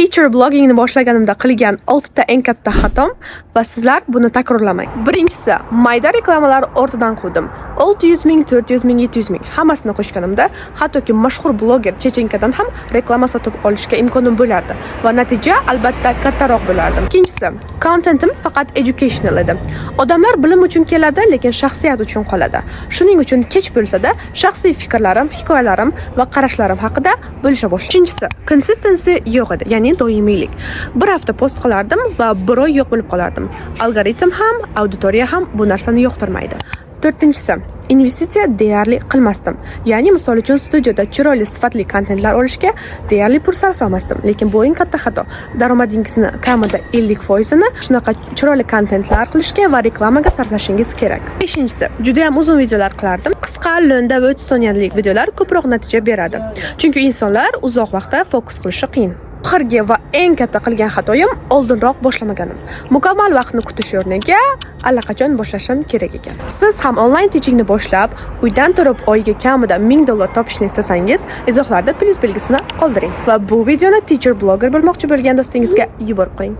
Teacher bloggingni boshlaganimda qilgan 6 ta eng katta xatom va sizlar buni takrorlamang. Birinchisi, mayda reklamalar ortidan quvdim. 600 ming, 400 ming, 700 ming hammasini qo'shganimda, hattoki mashhur bloger Chechenkadan ham reklama sotib olishga imkonim bo'lardi va natija albatta kattaroq bo'lardi. Ikkinchisi, kontentim faqat educational edi. Odamlar bilim uchun keladi, lekin shaxsiyat uchun qoladi. Shuning uchun kech bo'lsa-da, shaxsiy fikrlarim, hikoyalarim va qarashlarim haqida bo'lisha boshladim. Uchinchisi, consistency yo'q edi, ya'ni doimiylik. Bir hafta post qilardim va bir oy yo'q bo'lib qolardim. Algoritm ham, auditoriya ham bu narsani yoqtirmaydi. To'rtinchisi, investitsiya deyarli qilmasdim. Ya'ni, misol uchun, studiyada chiroyli, sifatli kontentlar olishga deyarli pul sarflamasdim. Lekin bu eng katta xato. Daromadingizni kamida 50%ini shunaqa chiroyli kontentlar qilishga va reklamaga sarflashingiz kerak. Beshinchisi, juda ham uzun videolar qilardim. Qisqa, lo'nda va 30 soniyalik videolar ko'proq natija beradi. Chunki insonlar uzoq vaqtda fokus qilishi qiyin. Oxirgi va eng katta qilgan xatoyim oldinroq boshlamaganim. Mukammal vaqtni kutish o'rniga allaqachon boshlashim kerak ekan. Siz ham onlayn teachingni boshlab, uydan turib oyiga kamida 1000 dollar topishni istasangiz, izohlarda plyus belgisini qoldiring va bu videoni teacher blogger bo'lmoqchi bo'lgan do'stingizga yuborib qo'ying.